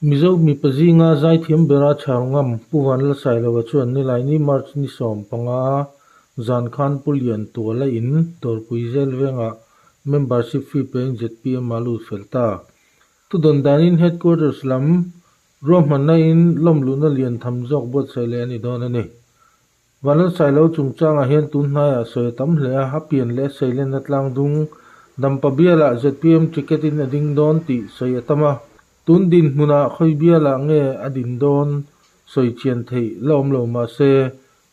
Mizo mipa zinga zaithiam bera chhar ngam Pu Vanlalsailova chuan Nilaini March ni 15 zan khan Pu Liantuala in Dawrpui zel vengah membership fee pein zpm a lut fel ta. Thudawn danin Headquarters lam ruahmanna in lawmluhna lian tham zawk buatsaih leh a ni dawn a ni. Vanlalsailo chungchangah hian tun hnaiah sawi a tam hle a, a pian leh a seilenna tlang dung Dampa bialah zpm ticket in a ding dawn tih sawi a tam a, tun dinhmunah khawi bialah nge a din dawn sawi chian theih la awm lo mahse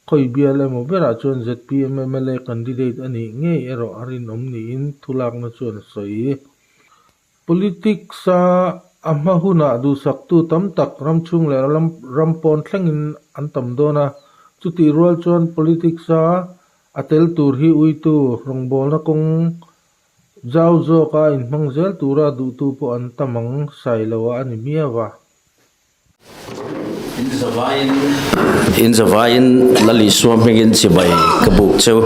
khawi bial emaw berah chuan zpm mla candidate a nih ngei erawh a rinawm niin thulakna chuan a sawi. Politics-a a hma hunah duhsaktu tam tak ramchhung leh ram pawn thlengin an tam dawn a, chutih rual chuan politics-a a tel tur hi uitu rawngbawlna kawng zau zawka inhmang zel tura duhtu pawh an tam ang sai lo a ni miau a. In zavaiin in zavaiin Lal Isua hmingin chibai ka buk cheu.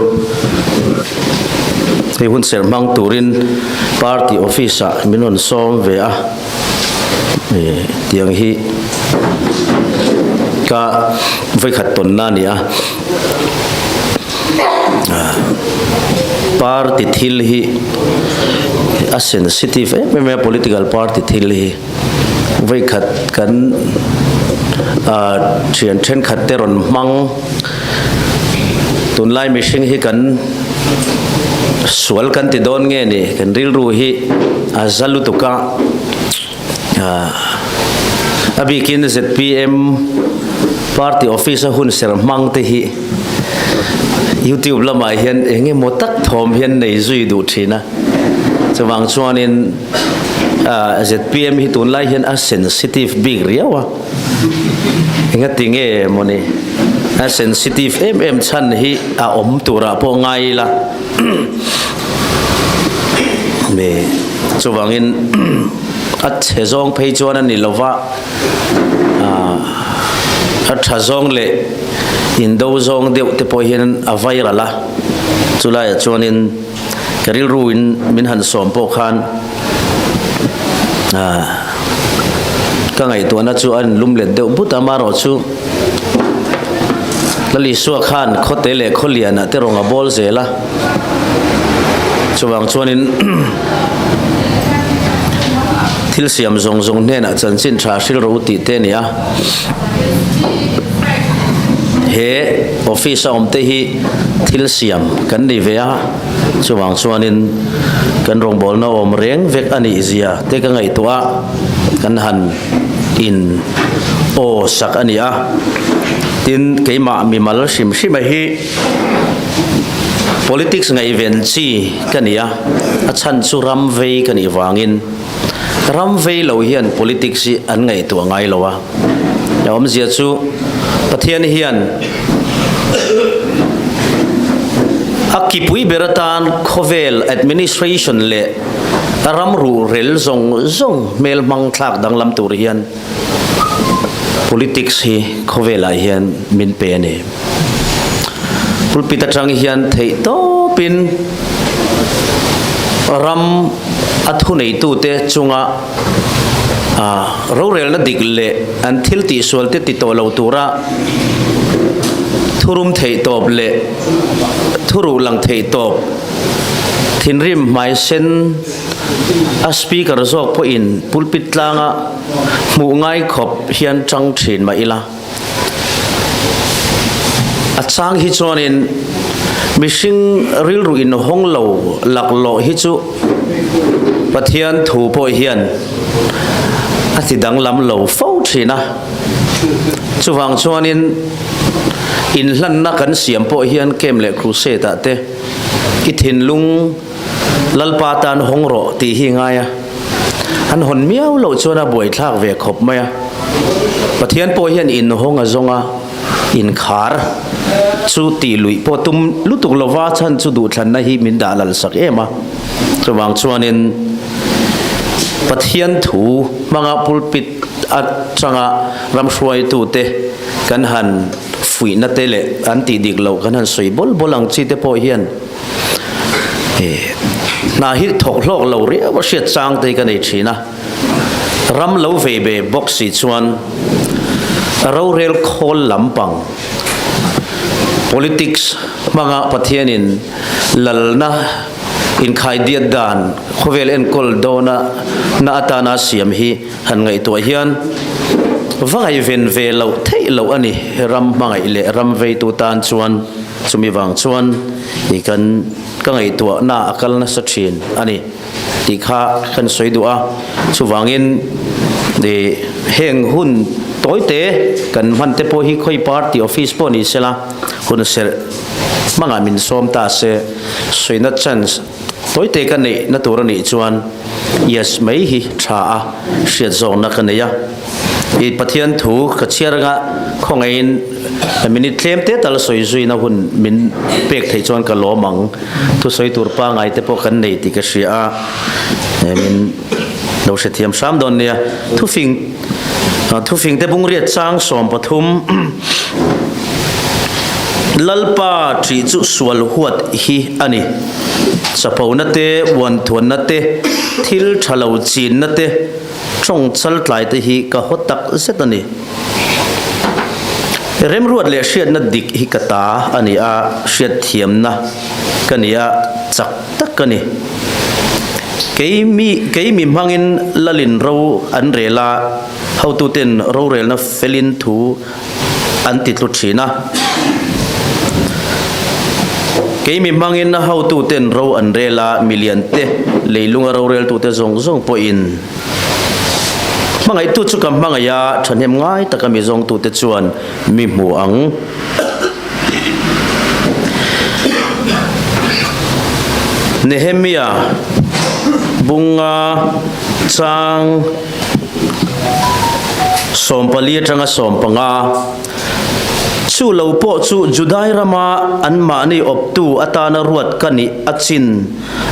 Hei hun ser hmang turin party office ah min rawn sawm ve a, tiang hi ka vawikhat tawnna a ni a. Party thil hi a sensitive em em a, political party thil hi. Vawikhat kan thian thenkhat te rawn hmang tunlai mihring hi kan sual kan ti dawn nge ni kan rilru hi a za lutuk a a bikin zpm party office a hun ser hmang te hi youtube lamah hian eng emaw tak thawm hian nei zui duh thin a chuvang chuanin ZPM hi tunlai hian a sensitive bik riau a, engati nge mawni a sensitive em em chhan hi a awm turah pawh ngai ila me chuvangin a chhe zawng phei chuan a ni lova a tha zawng leh indo zawng deuh te pawh hian a viral a, chulaiah chuanin Ka rilru in min han sawm pawh khan ka ngaihtuahna chu a inlum let deuh but a, amaherawh chu Lal Isua khan khawte leh khawlianah te rawng a bawl zel a, chuvang chuanin thil siam zawng zawng hnenah chanchin tha hril rawh u tih te a ni a. He office a awm te hi thil siam kan ni ve a, chuvang chuanin kan rawngbawlna awm reng vek a nih zia te ka ngaihtuah a, kan han in aw sak a ni a. Tin, keimah mimal hrim hrim a hi politics ngaihven chi ka ni a, a chhan chu ram vei ka nih vangin Ram vei lo hian politics hi an ngaihtuah ngai lo a, a awmzia chu Pathian hian a kipui ber atan khawvel administration leh ram ruhrel zawng zawng hmel hmang thlak danglam tur hian politics hi khawvelah hian min pe a ni. Pulpit atang hian theih tawpin ram a thuneitute chunga rorelna dik leh an thil tihsualte ti tawh lo tura thurum theih tawp leh thuruh lang theih tawp thinrim hmaisen a speaker zawk pawhin pulpit tlanga hmuh ngai khawp hian tang thin mah ila. A chang hi chuanin mihring rilru inhawng lo laklawh hi chu Pathian thu pawh hian a ti danglam lo fo thin a. Chuvang chuanin inhlanna kan siam pawh hian Camp leh Crusade ah te i thinlung Lalpa tan hawng rawh tih hi ngai a, an hawn miau loh chuan a buaithlak ve khawp mai a. Pathian pawh hian inhawng a zawng a, inkhar chu tih luih pawh tum lutuk lova chhan chu duhthlanna hi min dah lal sak em a. Chuvang chuanin Pathian thu hmanga pulpit atanga ramhruaitute kan han fuihna te leh an tih dik loh kan han sawi bawl bawl ang chi te pawh hian Hna hi thawk hlawk lo riau a hriat chang te hi ka nei thin a. Ram lo vei ve bawk si chuan rorel khawl lampang politics hmanga Pathianin lalna inkhaidiat dan khawvel enkawl dawna na atana siam hi han ngaihtuah hian va ngaihven ve loh theih loh a ni. Ram hmangaih leh ram veitu tan chuan chumi vang chuan i kan ka ngaihtuahna a kal nasa thin a ni tih kha kan sawi duh a. Chuvangin i heng hun tawite kan hman te pawh hi khawi party office pawh ni sela hun serh hmangah min sawm ta se sawina chance tawite ka neih na tur a nih chuan yes mai hi tha a hriat zawkna ka nei a. I Pathian thu ka chhiar anga khawngaihin minute tlem te tal sawi zuina hun min pek theih chuan ka lawm ang. Thusawi tur pangai te pawh kan nei tih ka hria a, min lo hrethiam hram dawn nia. Thufing thufing te bungriat chang 13 Lalpa ṭih chu sual huat hi a ni. Chapona te, uanthuanna te, thil ṭha lo chinna te, ṭawng chaltlai te hi ka haw tak zet a ni. Remruat leh hriatna dik hi ka ta a ni a, hriatthiamna ka ni a, chak tak ka ni. Kei mi kei mi hmangin lalin ro an rel a, hotuten rorelna felin thu an ti tlu thin a. Kei mi hmangin hotuten ro an rel a, milian te, leilunga roreltute zawng zawng pawhin hmangaihtu chu ka hmangaih a, thahnem ngai taka mi zawngtute chuan mi hmu ang. Nehemia bunga chang 14 atanga 15 Chu lo pawh chu Judai rama anmahni awptu atana ruat ka nih a chin.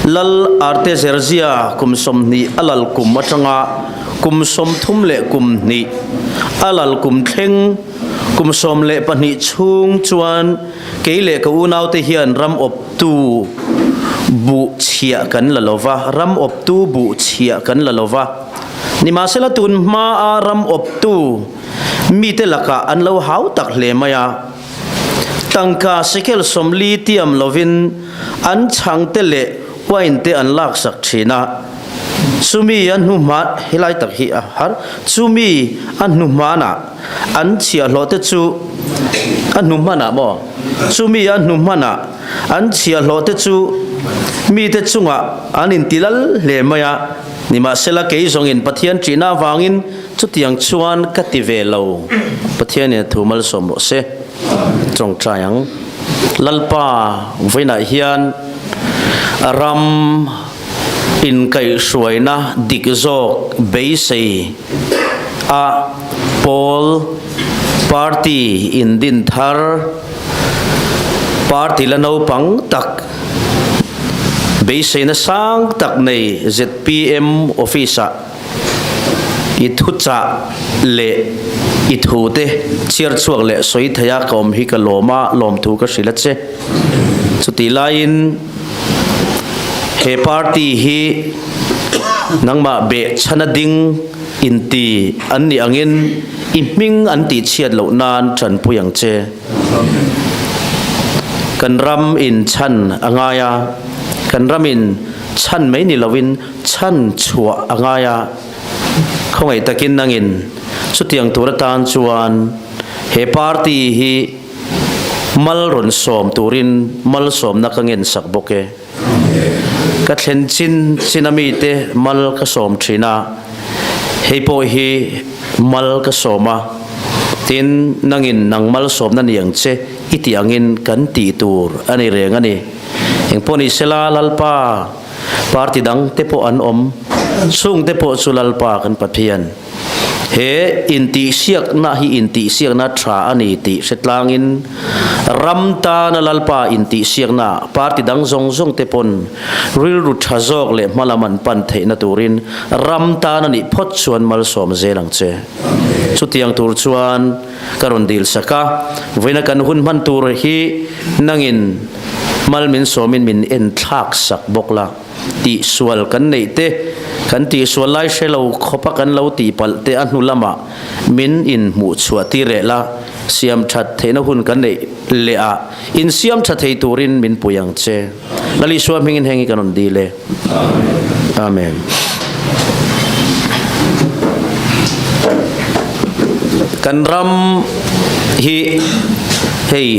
Lal Artezerzia kum 20 a lal kum atanga kum 30 leh kum hnih a lal kum thleng kum 12 chhung chuan kei leh ka unaute hian ram awptu buh chhiah kan la lo va, ram awptu buh chhiah kan la lo va. Nimahsela tun hmaa ram awptu mite lakah an lo hau tak hle mai a. Tangka shekel 40 tiam lovin an chhangte leh wine te an laksak thin a. Chumi a hnuhma helai tak hi a har. Chumi a hnuhmanah an chhiahhlawh te chu a hnuhmanah maw? Chumi a hnuhmanah an chhiahhlawh te chu mite chungah an intilal hle mai a. Nimahsela kei zawngin Pathian ṭihna avangin chutiang chuan ka ti ve lo. Pathianin a thu malsawm rawh se. Tawngtai ang. Lalpa vawiinah hian ram inkaihhruaina dik zawk beisei a pawl party indin thar party la naupang tak Beiseina sang tak nei zpm office-ah i thuchah leh i thute chhiar chhuak leh sawi theia ka awm hi ka lawm a, lawmthu ka hrilh a che. Chutih laiin he party hi nangmah behchhana ding inti an nih angin i hming an tihchhiat loh nan tanpui ang che. Kan ram in chhan a ngai a, kan ram in chhan mai ni lovin chhan chhuah a ngai a, khawngaih takin nangin chutiang tur atan chuan he party hi mal rawn sawm turin malsawmna ka ngensak bawk e. Ka thlen chin chin a mite mal ka sawm thin a, hei pawh hi mal ka sawm a, tin nangin nang malsawmna ni ang che i tih angin kan tih tur a ni reng a ni. Engpawh ni sela Lalpa party dang te pawh an awm, chungte pawh chu Lalpa kan Pathian. He intihsiakna hi intihsiakna tha a ni tih hre tlangin ram tana Lalpa intihsiakna party dang zawng zawng te pawn rilru tha zawk leh hmalam an pan theihna turin ram tan a nih phawt chuan malsawm zel ang che. Chutiang tur chuan ka rawn dil sak a, vawiina kan hun hman tur hi nangin. Mal min sawmin min en thlak sak bawk la. Tihsual kan neih te, kan tihsual lai hre lo khawpa kan lo tihpalh te a hnu lamah min inhmuh chhuah tir leh la, siam that theihna hun kan neih leh ah insiam tha thei turin min pui ang che. Lal Isua hmingin heng hi kan rawn dil e. Amen. Kan ram hi hei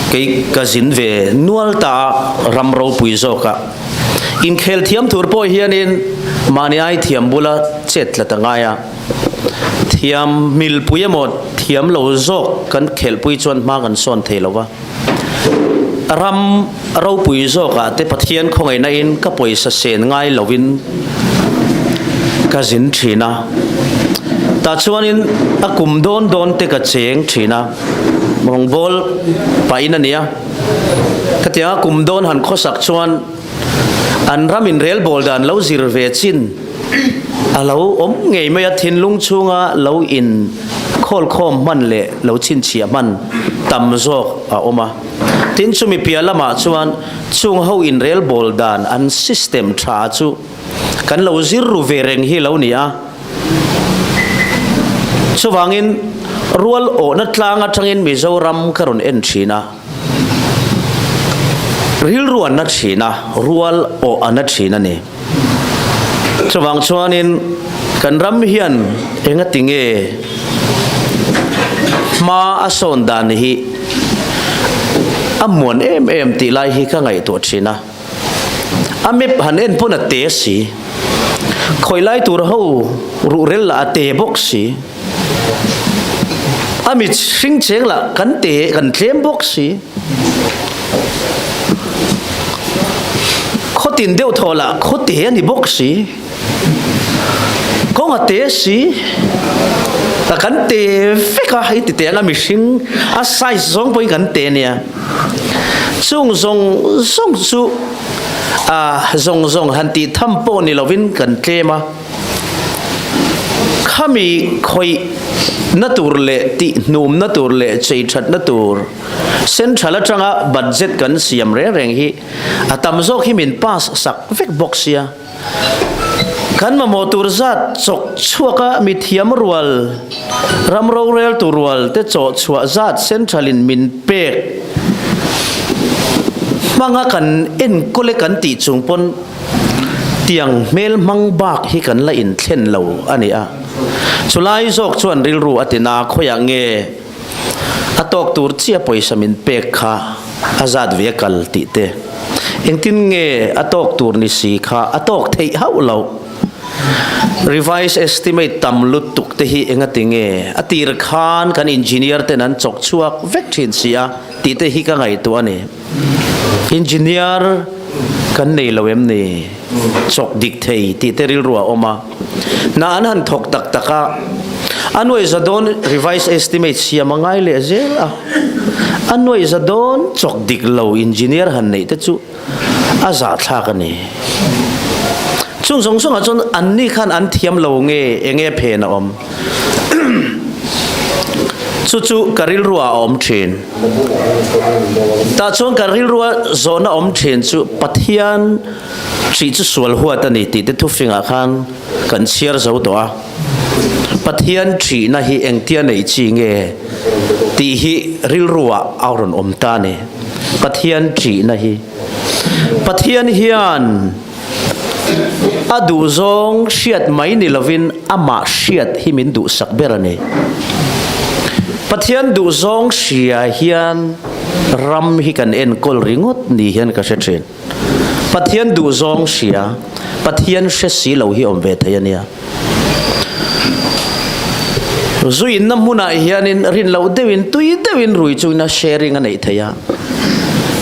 Kei ka zin ve nual ta a, ram ropui zawk a. Inkhel thiam tur pawh hianin mahni ai thiam bula chet tlat a ngai a. Thiam milpui emaw thiam lo zawk kan khelhpui chuan hma kan sawn thei lo va. Ram ropui zawkah te Pathian khawngaihna in ka pawisa sen ngai lovin ka zin thin a. Tah chuanin a kum dawn dawn te ka cheng thin a. Rawngbawl pahin a nia. Khatianga kum dawn han khawsak chuan an ram inrelbawl dan lo zir ve chin a lo awm ngei mai a, thinlung chhunga lo in khawlkhawm hman leh lo chhinchhiah hman tam zawk a awm a. Tin, chumi piah lamah chuan chung ho inrelbawl dan an system tha chu kan lo zir ru ve reng hi lo ni a. Chuvangin rual awhna tlang atangin Mizoram ka rawn en thin a, rilru an na thin a, rual awh a na thin a ni. Chuvang chuanin kan ram hian engati nge hma a sawn dan hi a muan em em tih lai hi ka ngaihtuah thin a. A map han en pawn a te si. Khawi lai tur ho ruhrel lah a te bawk si. A mit hring cheng lah kan te kan tlem bawk si. Khaw tin deuh thaw lah khaw te a ni bawk si. Kawng a te si. Ta kan te vek a, hei ti te anga mihring a size zawng pawhin kan te nia. Chung zawng zawng chu a zawng zawng han tih tham pawh ni lovin kan tlem a. Khami khawih na tur leh tih hnum na tur leh chei that na tur central atanga budget kan siam reng reng hi a tam zawk hi min pass sak vek bawk sia. Kan mamawh tur zat chawk chhuaka mithiam rual, ram roreltu rual te chawh chhuah zat central in min pek hmanga kan enkawl e kan tih chung pawn tiang hmel hmang bak hi kan la inthlen lo a ni a. Chulai zawk chuan rilru a ti na khawiah nge A tawk tur chiah pawisa min pek kha a zat ve kal tih te. Engtin nge a tawk tur ni si kha a tawk theih hauh loh. Revise estimate tam lutuk te hi engati nge a tir khan kan engineer ten an chawk chhuak vek thin si a tih te hi ka ngaihtuah a ni. Engineer kan nei lo em ni? Chawk dik thei tih te rilru a awm a. Hna an han thawk tak tak a, a nuaihza dawn revised estimate siam a ngai leh zel a, a nuaihza dawn chawk dik lo engineer han neih te chu a zahthlak a ni. Chung zawng zawngah chuan anni khan an thiam lo nge enge phen a awm? Chu chu ka rilru ah a awm thin. Tah chuan ka rilrua zawhna awm thin chu Pathian Hrih chu sual huat a ni tih te thufingah khan kan chhiar zo tawh a. Pathian ṭhihna hi engtia neih chi nge tih hi rilruah a rawn awm ta a ni. Pathian ṭhihna hi. Pathian hian a duhzawng hriat mai ni lovin amah hriat hi min duhsak ber a ni. Pathian duhzawng hria hian ram hi kan enkawl ringawt ni hian ka hre ṭhin. Pathian duhzawng hria, Pathian hre si lo hi awm ve thei a nia. Zuinna hmunah hianin rin loh deuhin tui deuhin rui chungin a sharing a neih thei a.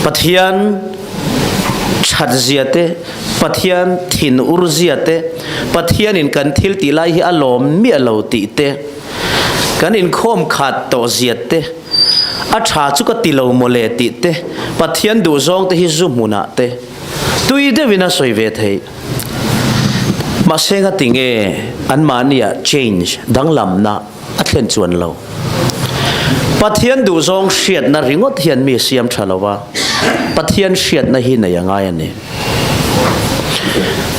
Pathian that zia te, Pathian thin ur zia te, Pathianin kan thil tih lai hi a lawm miah lo tih te, kan inkhawm khat tawh zia te, A tha chu ka ti lo mawle tih te, Pathian duhzawng te hi zu hmunah te tui deuhin a sawi ve theih. Mahse ngati nge anmahniah change, danglamna, a thlen chuan lo. Pathian duhzawng hriatna ringawt hian mi a siam tha lo a. Pathian hriatna hi nei a ngai a ni.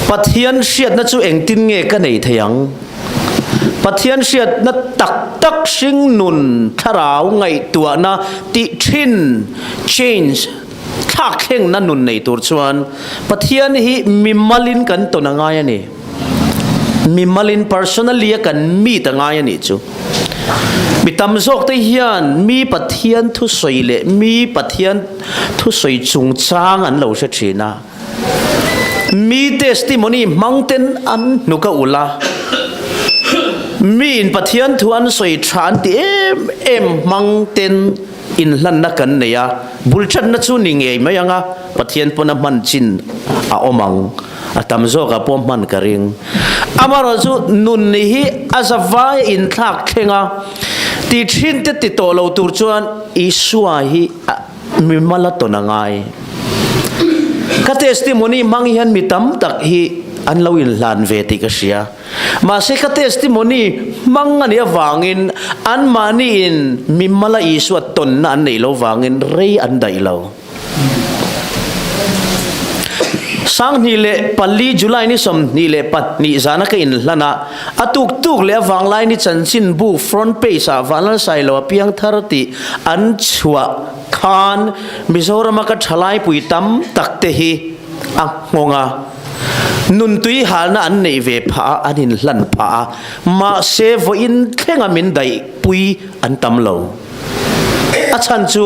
Pathian hriatna chu engtin nge ka nei thei ang? Pathian hriatna tak tak hringnun thlarau ngaihtuahna tih thin, change, thlak thlengna nun nei tur chuan Pathian hi mimalin kan tawn a ngai a ni. Mimalin personally a kan meet a ngai a nih chu. Mi tam zawk te hian mi Pathian thusawi leh mi Pathian thusawi chungchang an lo hre thin a. Mi testimony hmang ten an hnuk a ulh a. Mi in Pathian thu an sawi tha an ti em em hmang ten inhlanna kan nei a. Bul thatna chu ni ngei mai ang a, Pathian pawn a hman chin a awm ang. A tam zawkah pawh hman ka ring. Amaherawhchu nun hi a zavai a inthlak thleng a, ti thin te ti tawh lo tur chuan Isua hi mimal a tawn a ngai. Ka testimony hmang hian mi tam tak hi an lo inhlan ve tih ka hria. Mahse ka testimony hmang a nih avangin anmahniin mimala Isua tawnna an neih lo vangin rei an daih lo. 2004 July ni 22 zana ka inhlan a, a tuk tuk leh a vanglai ni chanchinbu front page ah Vanlalsailo a piang thar tih an chhuah khan Mizorama ka thalaipui tam tak te hi a nghawng a, nuntui halna an neih ve phah a, an inhlan phah a, mahse vawiin thlenga min daihpui an tam lo. A chhan chu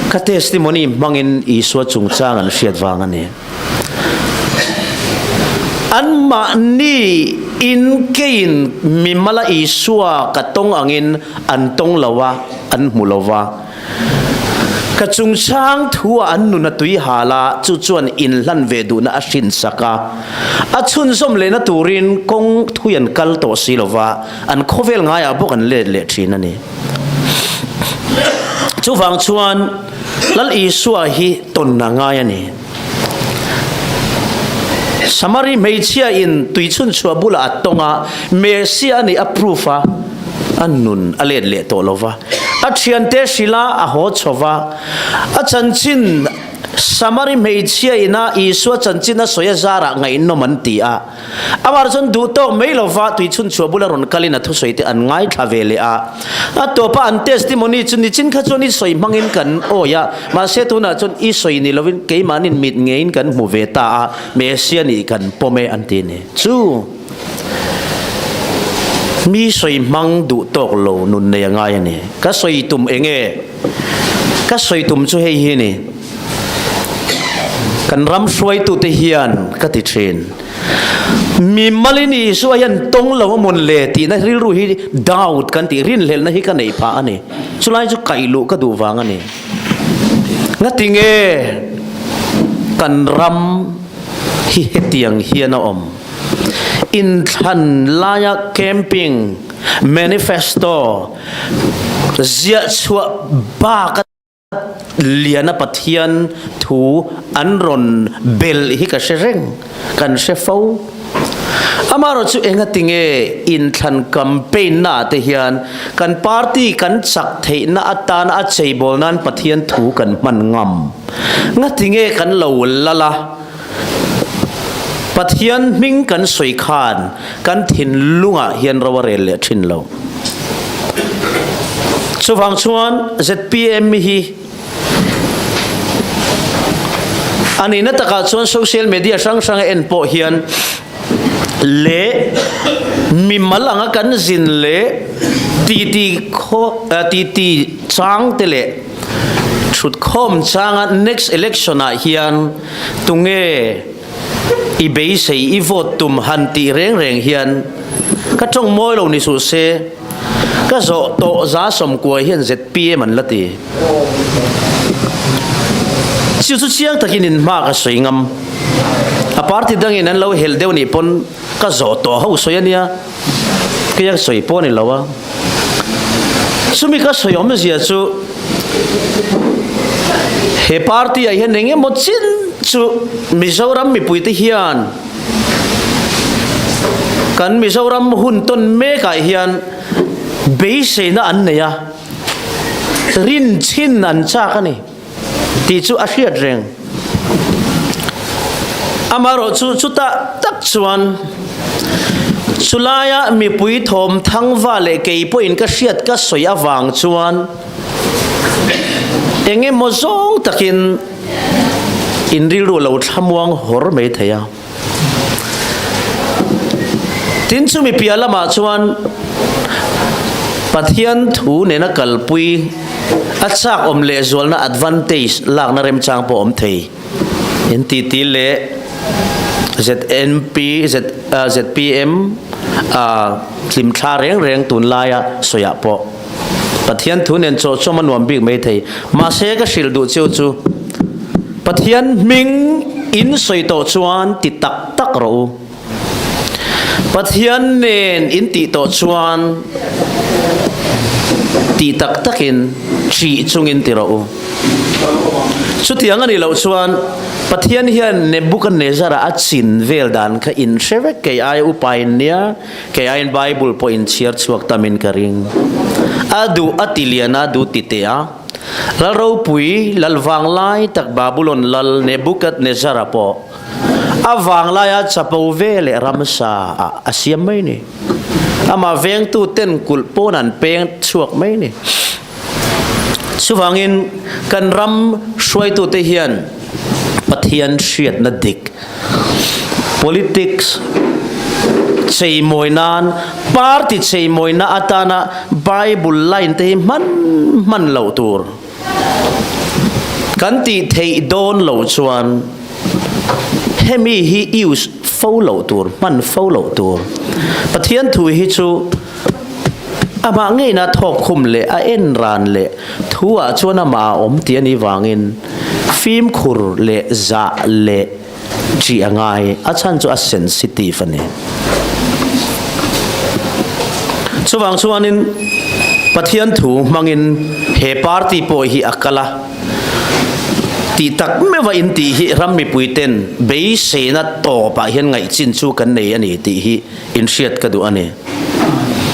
ka testimony hmangin Isua chungchang an hriat vang a ni. Anmahni in keiin mimala Isua ka tawng angin an tawng lo a, an hmu lo va. Ka chungchang thu-ah an nun a tui hal a, chu chuan inhlan ve duhna a hrinsak a. A chhunzawm lehna turin kawng thui an kal tawh si lo va, an khawvel ngaiah bawk an let leh thin a ni. Chuvang chuan Lal Isua hi tawn a ngai a ni. Samari hmeichhia in tui chhunchhuah bulah a tawng a, Messia a nih a proof a, a nun a let leh tawh lo va. A thiante hrilh a, a haw chho va. A chanchin Samari hmeichhia ina Isua chanchin a sawi a zarah ngaihnawm an ti a. Amah chuan duh tawk mai lova tui chhunchhuah bula rawn kalin a thusawi te an ngaithla ve leh a. A tawpa an testimony chu nichin kha chuan i sawi hmangin kan awi a, mahse tunah chuan i sawi ni lovin keimahnin mit ngeiin kan hmu ve ta a, Messiah nih kan pawm e an ti a ni. Chu mi sawi hmang duh tawk lo nun nei a ngai a ni. Ka sawi tum eng nge? Ka sawi tum chu hei hi a ni. Kan ram hruaitute hian ka ti thin. Mi malin Isua hian tawng lo a mun le tihna rilru hi doubt kan tih rinhlelhna hi ka neih phah a ni. Chulai chu kaih luh ka duh vang a ni. Ngatinge kan ram hi hetiang hian a awm? Inthlan laia camping manifesto ziah chhuah bak a Liana Pathian thu an rawn belh hi ka hre reng, kan hre fo. Amaherawh chu engatinge inthlan campaign naah te hian kan party kan chak theihna atana a cheibawl nan Pathian thu kan hman ngam? Ngatinge kan lo lal a, Pathian hming kan sawi khan kan thinlungah hian ro a rel leh thin lo. Chuvang chuan zpm hi a nihna takah chuan social media hrang hrang a en pawh hian leh mimal anga kan zin leh titi khaw titi chang te leh thutkhawm changa next election ah hian tunge I beisei i vote tum han tih reng reng hian ka tawng mawi lo ni suh se, ka zawh tawh za sawmkuai hian zpm an la ti. Chu chu chiang takin in hma ka sawi ngam. A party dangin an lo helh deuh nih pawn ka zawh tawh ho sawi a nia, keia sawi pawh a ni lo a. Chumi ka sawi awmzia chu he party ah hian eng emaw chin chu Mizoram mipuite hian kan Mizoram hun tawn mek ah hian beiseina an nei a, rin chhin an chak a ni. tih chu a hriat reng. Amaherawhchu chutah tak chuan chulaia mipui thawm thangva leh kei pawhin ka hriat ka sawi avang chuan eng emaw zawng takin in rilru a lo thlamuang hawr mai thei a. Tin chumi piah lamah chuan Pathian thu nena kalpui a chak awm lehzualna advantage lakna remchang pawh awm thei. NTT leh ZNP, ZPM hlimthla reng reng tunlaia sawiah pawh Pathian thu nen chawhchawm a nuam bik mai thei. Mahse ka hrilh duh cheu chu Pathian hming in sawi tawh chuan ti tak tak rawh u. Pathian nen in tih tawh chuan ti tak takin ṭih chungin ti rawh u. Chutiang a nih loh chuan Pathian hian Nebuchadnezzar-a a chin vel dan kha in hre vek kei aia upa in nia, kei aiin Bible pawh in chhiar chhuak tamin ka ring. A duh a ti lian a, duh ti teh a. Lal ropui, lal vanglai tak Babulon lal Nebuchadnezzar-a pawh a vanglaia chapo ve leh ramsa ah a siam mai ni. Amah vengtu ten kulh pawn an peng chhuak mai ni. Chuvangin kan ram hruaitute hian Pathian hriatna dik, politics cheimawi nan, party cheimawina atana Bible line te hi hman hman loh tur. Kan tih theih dawn loh chuan hemi hi use fo loh tur, hman fo loh tur. Pathian thu hi chu Amah ngeina thawk khum leh a en ran leh thu ah chuan amah a awm tih a nih vangin fimkhur leh zah leh ṭih a ngai, a chhan chu a sensitive a ni. Chuvang chuanin Pathian thu hmangin he party pawh hi a kal a, tih tak meuha in tih hi ram mipui ten beiseina tawpah hian ngaihchin chu kan nei a ni tih hi inhriat ka duh a ni.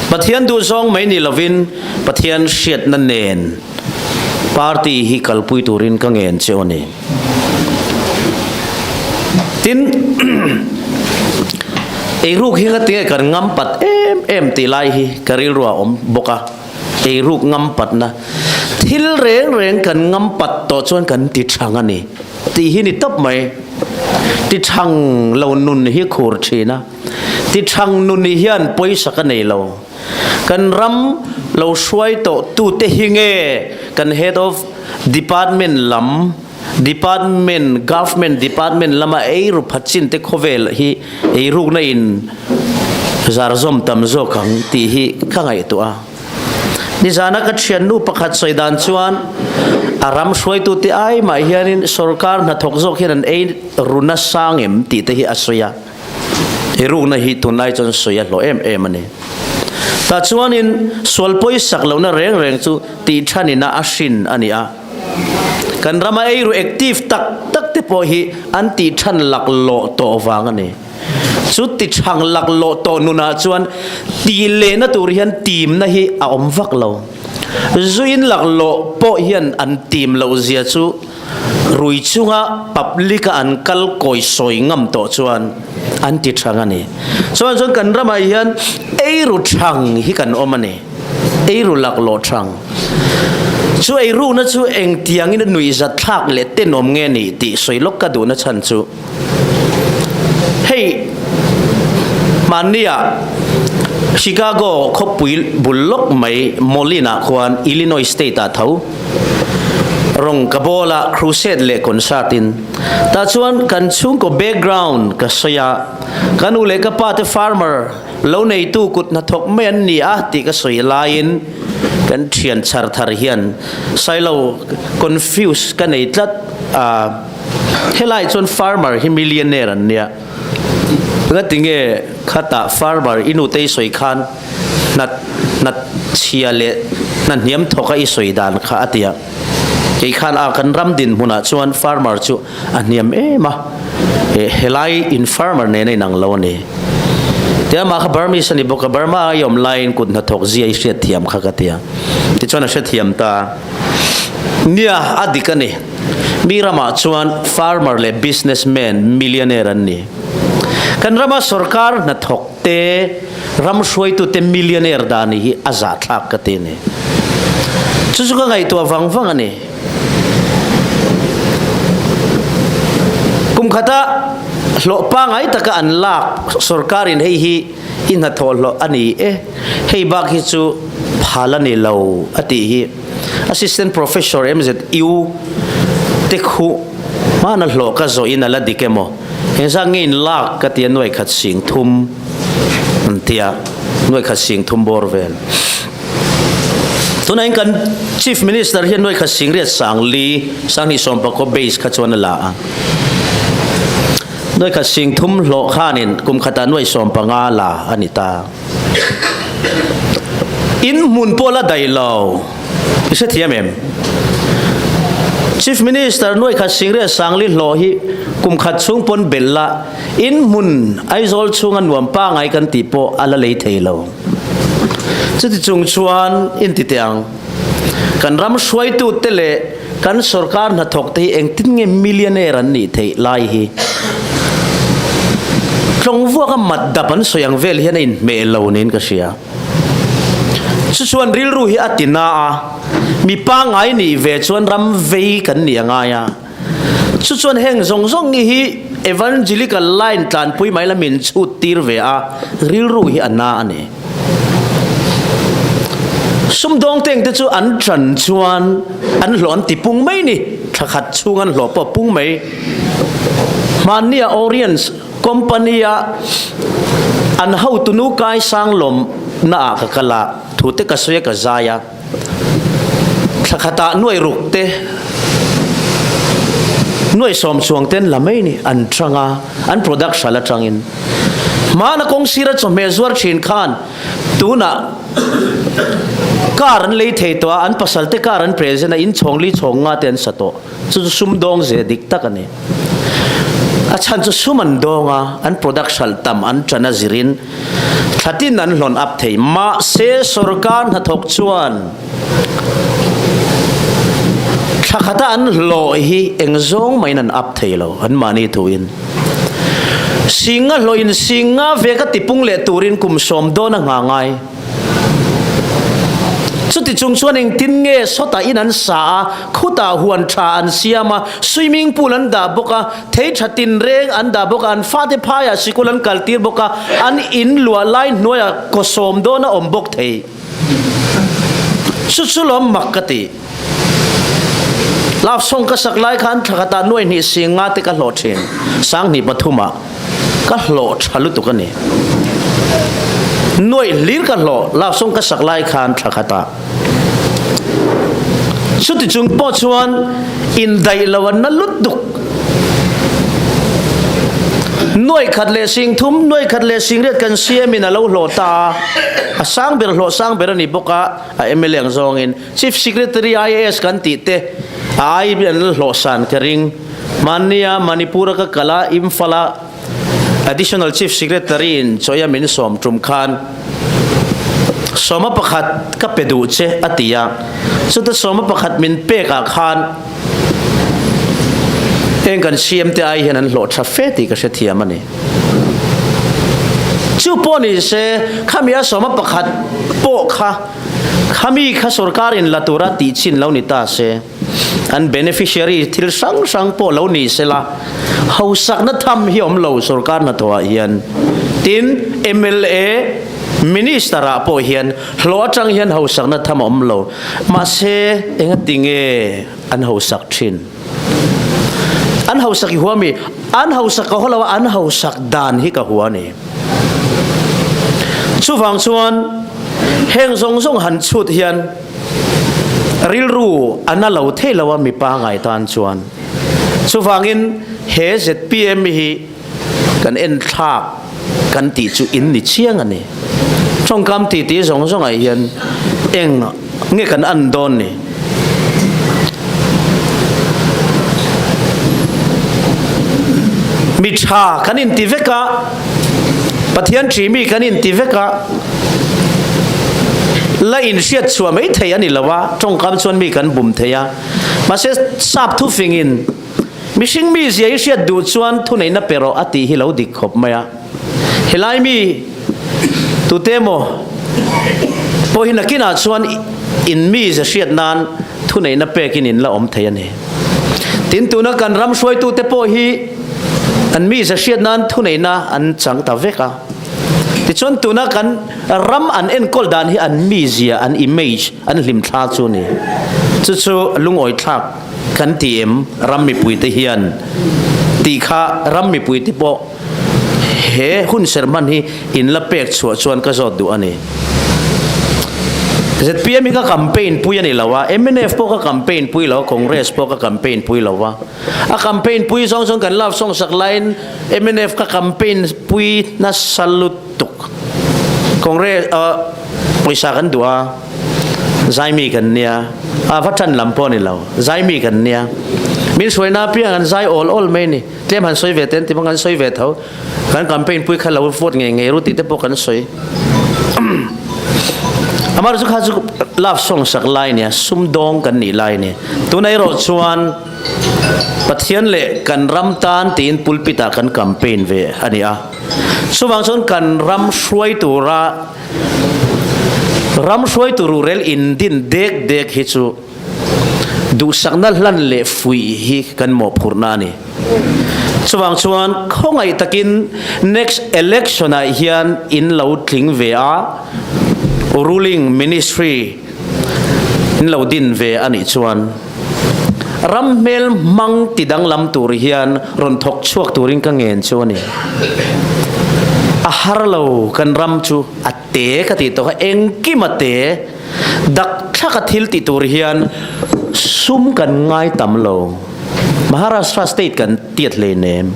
Pathian duhzawng mai ni lovin Pathian hriatna nen party hi kalpui turin ka ngen che aw ni. Tin, eiruk hi ngatinge kan ngampat em em tih lai hi ka rilru a awm bawk a, eiruk ngampatna thil reng reng kan ngampat tawh chuan kan ti thang a ni tih hi ni tawp mai. Ti thang lo nun hi khur thin a. Ti thang nun hian pawisa ka nei lo. Kan ram lo hruai tawh tute hi nge kan head of department lam, department, government department lama eiru phat chin te khawvel hi eirukna in zarzawm tam zawk ang tih hi ka ngaihtuah a. Nizana ka thiannu pakhat sawi dan chuan a ram hruaitute ai mah hianin sorkar hnathawk zawk hian an ei ru nasa ngem tih te hi a sawi a. He rukna hi tunlai chuan sawi a hlawh em em a ni. Tah chuanin sual pawisak lohna reng reng chu tih thanina a hrin a ni a. Kan rama eiru active tak tak te pawh hi an tih than laklawh tawh vang a ni. Chu ti thang laklawh tawh nunah chuan tih lehna tur hian timna hi a awm vak lo. Zuin laklawh pawh hian an tim loh zia chu Rui chunga public a an kal kawi sawi ngam tawh chuan an ti thang a ni. Chuan chuan kan ramah hian eiru thang hi kan awm a ni. Eiru laklawh thang. Chu eirukna chu engtiangin a nuihzat thlak leh tenawm nge ni tih sawi lawk ka duhna chhan chu hei hmannia Chicago khawpui bul lawk mai Moline ah khuan Illinois state ah tho Rawng ka bawl a, crusade leh concert in. Tah chuan kan chhungkaw background ka sawi a, ka nu leh ka pa te farmer, lo neitu kut hnathawk mai an ni a tih ka sawi laiin kan thian chhar thar hian Sailo confuse ka nei tlat a, helai chuan farmer hi millionaire an nia, ngatinge khatah farmer i nute i sawi khan hna hna chhia leh hna hniam thawk a i sawi dan kha a ti a, kei khan a kan ram dinhmunah chuan farmer chu a hniam em a, eh helai in farmer nen a inang lo a ni. Tia amah kha Burmese a ni bawk a, Burma a i awm laiin kut hnathawk zia i hriatthiam kha ka ti a, tichuan a hrethiam ta. Nia, a dik a ni. Mi ramah chuan farmer leh businessman millionaire an ni. Kan rama sorkar hnathawk te, ram hruaitute millionaire dan hi a zahthlak ka ti a ni. Chu chu ka ngaihtuah vang vang a ni. Kum khata hlawh pangai taka an lak sorkarin hei hi i hnathawh hlawh a ni e, hei bak hi chu phal a ni lo a tih hi Assistant Professor MZU te khuh hmana hlawh ka zawhin a la dik emaw engzat nge in lak ka ti a nuai khat sing thum an ti a, nuai khat sing thum bawr vel. Tunah hian kan Chief Minister hian nuai khat sing riat sang li sanghnih sawmpakaw base kha chuan a la a. Nuai khat sing thum hlawh khanin kum khatah nuai 15 la a ni ta. In hmun pawh la daih lo. I hrethiam em? Chief Minister nuai khat sing riat sangli hlawh hi kum khat chhung pawn belh la in hmun Aizawl chhunga nuam pangai kan tih pawh a la lei thei lo. Chuti chung chuan in ti teh ang. Kan ram hruaitute leh kan sorkar hnathawkte hi engtin nge millionaire an nih theih lai hi tlawngvuaka mat dap an sawi ang vel hian a inhmeh lo niin ka hria. Chu chuan rilru hi a ti na a, mi pangngai nih ve chuan ram vei kan nih a ngai a. Chu chuan heng zawng zawng hi evangelical line tlanpui mai la min chhut tir ve a, rilru hi a na a ni. Sumdawng teng te chu an ṭan chuan an hlawh an ti pung mai ni, thla khat chhung an hlawh pawh pung mai. Hmannia Orients company a an hotunu kaisang lawmna ah ka kal a, thu te ka sawi a ka zai a. Thla khatah nuai ruk te, nuai sawm chuang ten la mai ni an chang a, an product hral atangin. Hmana kawng sira chawhmeh zuar thin khan tunah car an lei thei tawh a, an pasal te car an present a, in chhawng li chhawng nga te an sa tawh. Chu chu sumdawng ze dik tak a ni. A chhan chu sum an dawng a, an product hralh tam an tan a zirin thlatin an hlawn up thei. Mahse sorkar hnathawk chuan thla khata an hlawh hi eng zawng maiin an up thei lo, anmahni thuin. Singa hlawhin singa veka tipung leh turin kum sawm dawn a nghah ngai. Chuti chung chuan engtin nge sawtah in an sa a, khutah huan tha an siam a, swimming pool an dah bawk a, thei tha tinreng an dah bawk a, an fate phaiah sikul an kaltir bawk a, an in luah lai hnuaiah kaw sawm dawn a awm bawk thei. Chu chu lawm mak ka ti. Love song ka sak lai khan thla khatah nuai hnih sing nga te ka hlawh thin. Sanghnih pathumah ka hlawh tha lutuk a ni. Nuai hlir ka hlawh love song ka sak lai khan thla khatah. Chuti chung pawh chuan indaih lo an na lutuk. Nuai khat leh sing thum, nuai khat leh sing riat kan siamin a lo hlawh ta a. A sang ber hlawh sang ber a ni bawk a, a mla ang zawngin. Chief Secretary IAS kan tih te a ai an la hlawh san ka ring. Hmannia Manipur a ka kal a, Imphal a Additional Chief Secretary in chawi a min sawm tum khan sawma pakhat ka pe duh che a ti a. Chuta sawma pakhat min pek ah khan heng kan CM te ai hian an hlawh tha fe tih ka hrethiam a ni. Chu pawh ni se khami a sawma pakhat pawh kha Khami kha sorkar in la tura tih chin lo ni ta se, an beneficiary thil hrang hrang pawh lo ni se la, hausakna tham hi awm lo sorkar hnathawh ah hian. Tin, mla, Minister ah pawh hian hlawh atang hian hausakna tham a awm lo. Mahse, engati nge an hausak thin? An hausak i hua mi? An hausak ka haw lo a, an hausak dan hi ka hua a ni. Chuvang chuan heng zawng zawng han chhut hian rilru a na lo thei lo a mi pangai tan chuan. Chuvangin he zpm hi kan en thlak kan tih chu in ni chiang a ni. Tawngkam titi zawng zawngah hian eng nge kan an dawn ni? Mi tha kan inti vek a, Pathian ṭhi mi kan inti vek a, la inhriat chhuah mai thei a ni lo a, tawngkam chuan mi kan bum thei a. Mahse sap thufingin. Mihring mizia i hriat duh chuan thuneihna pe rawh a tih hi lo dik khawp mai a. Helai mi tute emaw pawh hi nakinah chuan in mize hriat nan thuneihna pekin in la awm thei a ni. Tin, tuna kan ram hruaitute pawh hi an mize hriat nan thuneihna an chang ta vek a. Tichuan tuna kan ram an enkawl dan hi an mizia, an image, an hlimthla chu a ni. Chu chu lungawithlak kan ti em ram mipuite hian tih kha ram mipuite pawh he hun serhman hi in la pek chhuah chuan ka zawt duh a ni. Zpm hi ka campaign pui a ni lo a, mnf pawh ka campaign pui lo a, Congress pawh ka campaign pui lo a. A campaign pui zawng chuan kan love song sak laiin mnf ka campaign pui nasa lutuk. Congress pawisa kan duh a, zaimi kan nia, a va tan lam pawh a ni lo, zaimi kan nia. Min hruaina apiang an zai awl awl mai a ni. Tlem han sawi ve te an ti bawk a, an sawi ve tho. Kan campaign pui kha lo vote ngei ngei ru tih te pawh kan sawi. Amar chu kha chu love song sak lai nia, sum dawng kan nih lai nia. Tuna erawh chuan Pathian leh kan ram tan tiin pulpit ah kan campaign ve a ni a. Chuvang chuan kan ram hruai tura ram hruai tur rurel indin dek dek hi chu Duhsakna hlan leh fuih hi kan mawhphurhna a ni. Chuvang chuan khawngaih takin next election ah hian in lo tling ve a, ruling ministry in lo din ve a nih chuan ram hmel hmang ti danglam tur hian rawn thawk chhuak turin ka ngen chu a ni. A har lo kan ram chu a te ka tih tawh kha engkim a te. Dak thlaka thil ti tur hian sum kan ngai tam lo. Maharashtra state kan tiat hleinem.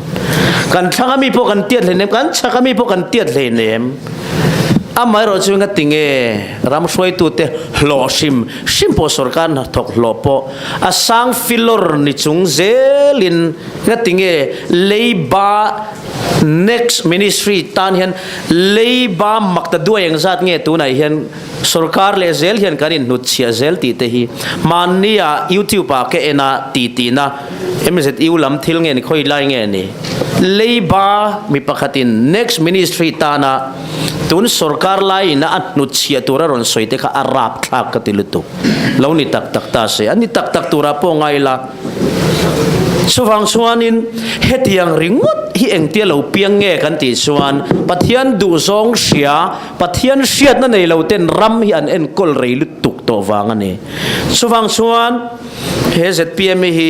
Kan thlang ami pawh kan tiat hleinem, kan chhak ami pawh kan tiat hleinem. Amaherawh chu nga tinge ram hruaitute hlawh hrim hrim pawh sorkar hnathawk hlawh pawh a sang filawr ni chung zelin nga tinge leiba next ministry tan hian leiba mak ta duai engzat nge tunah hian Sorkar leh zel hian kan inhnutchhiah zel tih te hi hmanni ah YouTube ah ka en a ti tihna MZU lam thil nge ni khawi lai nge ni Leiba mi pakhatin next ministry tana tun sorkar laiin a hnutchhiah tur a rawn sawi te kha a rapthlak ka ti lutuk lo ni tak tak ta se a ni tak tak turah pawh ngai la. Chuvang chuanin hetiang ringawt hi engtia lo piang nge kan tih chuan Pathian duhzawng hria, Pathian hriatna nei lo ten ram hi an enkawl rei lutuk tawh vang a ni. Chuvang chuan he zpm hi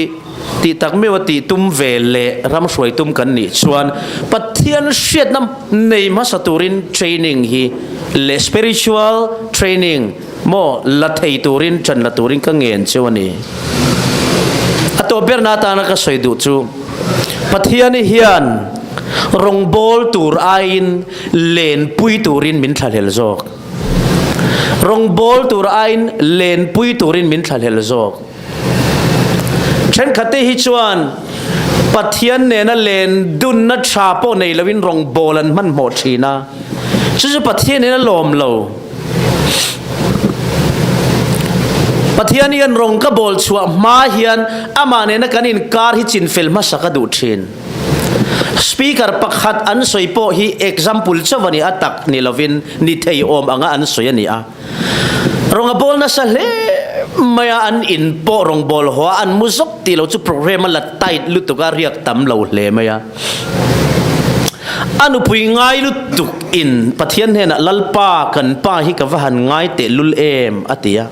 tih tak meuh a tih tum ve leh ram hruai tum kan nih chuan Pathian hriatna nei hmasa turin training hi leh spiritual training Maw, la thei turin, ṭan la turin ka ngen cheu a ni. A tawp berna atana ka sawi duh chu, Pathiani hian rawngbâwl tur aiin lenpui turin min thlahlel zawk. Rawngbâwl tur aiin lenpui turin min thlahlel zawk. Ṭhenkhatte hi chuan Pathian nena len dunna ṭha pawh nei loin rawngbâwl an hmanhmawh ṭhin a, chu chu Pathianin a lawm lo. Pathian hian rawng ka bawl chhuah hma hian amah nena kan inkar hi chinfel hmasa ka duh thin. Speaker pakhat an sawi pawh hi example chauh a ni a, tak ni lovin ni thei awm anga an sawi a ni a. Rawng a bawl nasa hle mai a, an in pawh rawng bawl haw a, an mu zawk tih lo chu programme a la tight lutuk a, riak tam lo hle mai a. A nupui ngai lutuk in Pathian hnenah Lalpa kan pa hi ka va han ngai teh lul em a ti a.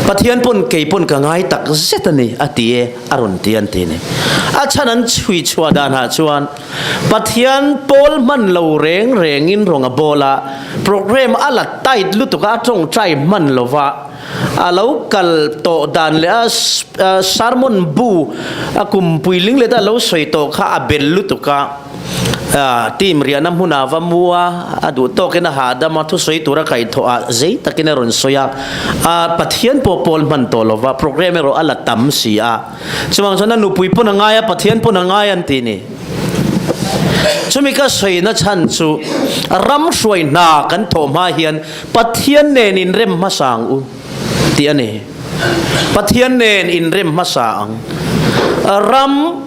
Pathian pawn kei pawn ka ngai tak zet a ni a ti e a rawn ti an ti a ni. A chhan an chhui chhuah dan ah chuan Pathian pawl hman lo reng reng in rawng a bawl a, programme a la tight lutuk a, a tawngtai hman lo va, A lo kal tawh dan leh a sermon bu a kum puiling leh ta lo sawi tawh kha a bel lutuk a, team riahna hmunah va mu a, a duh tawkin a hahdam a, thusawi tura kaihthawh ah zei takin a rawn sawi a, a Pathian pawh pawl hman tawh lo va, programme erawh a la tam si a, chuvang chuan a nupui pawn a ngai a, Pathian pawn a ngai an ti ni. Chumi ka sawina chhan chu ram hruai hna kan thawh hma hian Pathian nen inrem hmasa ang u tih a ni. Pathian nen inrem hmasa ang. Ram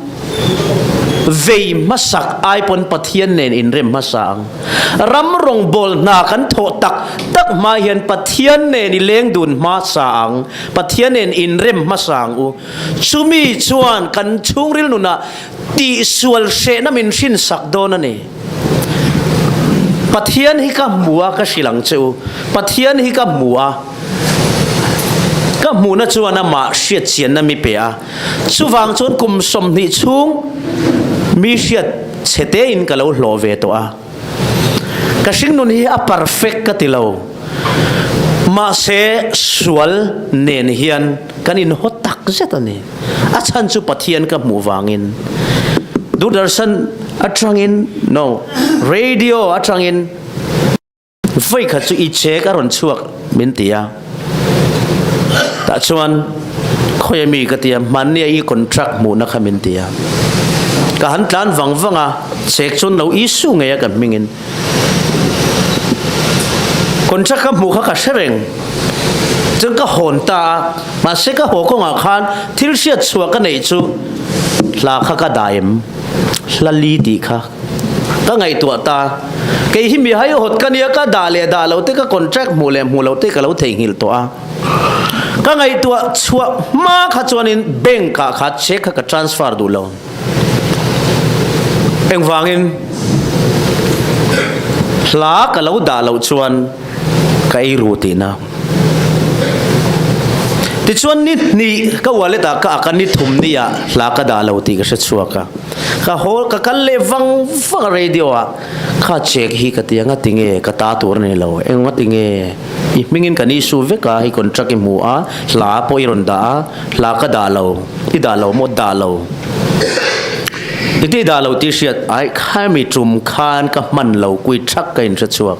vei hmasak ai pawn Pathian nen inrem hmasa ang. Ram rawngbâwl hna kan thawh tak tak hma hian Pathian nen i leng dun hmasa ang, Pathian nen inrem hmasa ang u. Chumi chuan kan chhungril nunah tihsual hrehna min hrinsak dawn a ni. Pathian hi ka hmu a, ka hrilh ang che u. Pathian hi ka hmu a, ka hmuhna chuan amah hriatchianna mi pe a. Chuvang chuan kum 20 chhung mi hriat chhe tein ka lo hlawh ve tawh a. Ka hringnun hi a perfect ka ti lo. Mahse sual nen hian kan inhaw tak zet a ni. A chhan chu Pathian ka hmuh vangin. Doordarshan atangin, no, radio atangin vawi khat chu i check a rawn chhuak min ti a. Tah chuan khawi ami ka ti a, hmannia i contract hmuhna kha min ti a. Ka han tlan vang vang a, check chuan lo issue ngei a ka hmingin. Contract ka hmuh kha ka hre reng. Chuan ka hawn ta a, mahse ka haw kawngah khan thil hriat chhuah ka neih chu hla kha ka dah em? Hla li tih kha ka ngaihtuah ta. Kei hi mi haihawt ka nia, ka dah leh dah lo te, ka contract hmuh leh hmuh lo te ka lo theihnghilh tawh a. Ka ngaihtuah chhuah hma kha chuanin bank ah kha check kha ka transfer duh lo. Engvangin hla ka lo dah loh chuan ka ei ru tihna. Tichuan ni hnih ka wallet ah ka ak a, ni thum ni ah hla ka dah lo tih ka hre chhuak a. Ka haw ka kal leh vang vang a radio ah kha check hi ka ti a, ngatinge ka ta tur a ni lo, eng ngatinge i hmingin kan issue vek a, hei contract i hmu a, hla pawh i rawn dah a, Hla ka dah lo, i dah lo maw? Dah lo. I ti dah lo tih hriat ai khaimi tum khan ka hman lo kui thak ka inhre chhuak.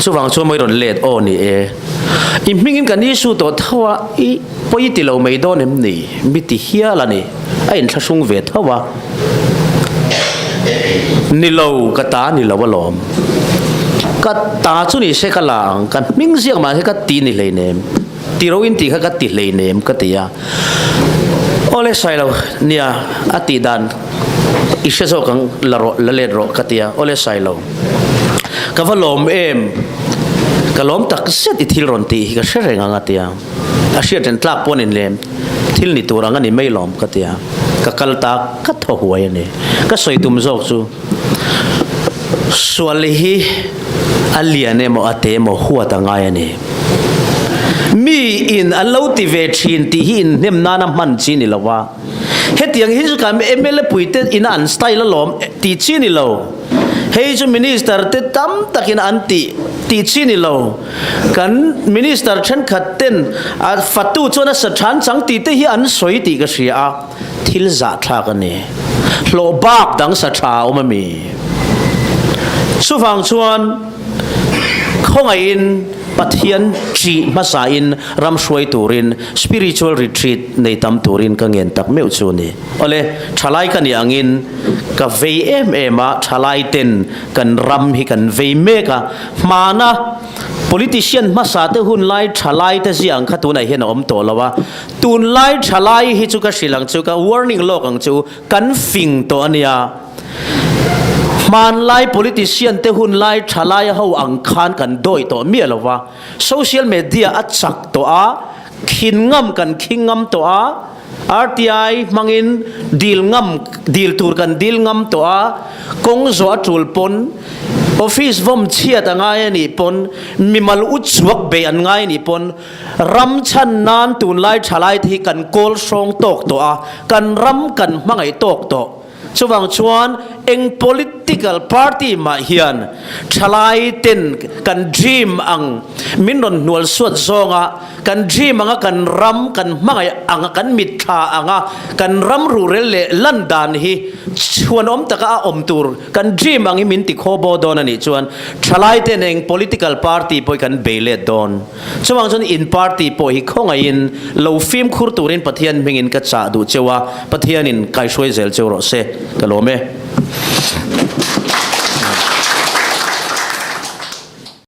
Chuvang chuan mawi rawn let aw ni e. I hmingin kan issue tawh tho a, i pawi ti lo mai dawn em ni? Mi ti hial a ni. A inthlahrung ve tho a. Ni lo, ka ta ni lo alawm. Ka ta chu ni se ka la ang, ka hming ziak mahse ka ti ni hleinem. Ti ro in tih kha ka ti hleinem ka ti a. Awle Sailo, nia a tih dan i hre zawk ang la rawh, la let rawh ka ti a. Awle Sailo, ka va lawm em, ka lawm tak zet i thil rawn tih hi ka hre reng ang a ti a. A hriat reng tlak pawh nin lem, thil ni tur ang a ni mai lawm ka ti a. Ka kal ta ka thaw huai a ni. Ka sawi tum zawk chu sual hi a lian emaw a te emaw huat a ngai a ni. Mi in an lo ti ve thin tih hi inhnem nana hman chi ni lo a, hetiang hi chu kan mla pui te ina an style alawm tih chi ni lo, hei chu minister te tam takin an tih tih chi ni lo, kan minister thenkhat ten a fatu chuan a sa than chang tih te hi an sawi tih ka hria a, thil zahthlak a ni. Hlawh bak dang sa tha a awm a mi? Chuvang chuan. Khawngaihin Pathian ṭih hmasain ram hruai turin spiritual retreat nei tam turin ka ngen tak meuh chu a ni. Awle, ṭhalai ka nih angin ka vei em em a, ṭhalai ten kan ram hi kan vei mek a, hmana politician hmasa te hun lai ṭhalai te ziah ang kha tunah hian a awm tawh lo a, tunlai ṭhalai hi chu ka hrilh ang chu, ka warning lawk ang chu, kan fing tawh a nia. Hmanlai politician te hunlai thalai ho ang khan kan dawi tawh miah lo va, social media a chak tawh a, khin ngam kan khing ngam tawh a, RTI hmangin dil ngam dil tur kan dil ngam tawh a, kawng zawh a tul pawn office vawm chhiat a ngai a nih pawn mimal u chhuak bei an ngai a nih pawn Ram chhan nan tunlai thalai te hi kan kawl hrawng tawk tawh a, kan ram kan hmangaih tawk tawh. Chuvang chuan eng political party mah hian thalai ten kan dream ang min rawn hnual suat zawnga kan dream anga kan ram kan hmangaih anga kan mitthla anga kan ram ruhrel leh lan dan hi chhuanawm taka a awm tur kan dream ang hi min ti khawbaw dawn a nih chuan thalai ten eng political party pawh hi kan bei let dawn. Chuvang chuan in party pawh hi khawngaihin lo fimkhur turin Pathian hmingin ka chah duh cheu a, Pathianin kaihruai zel cheu rawh se. Ka lawm e.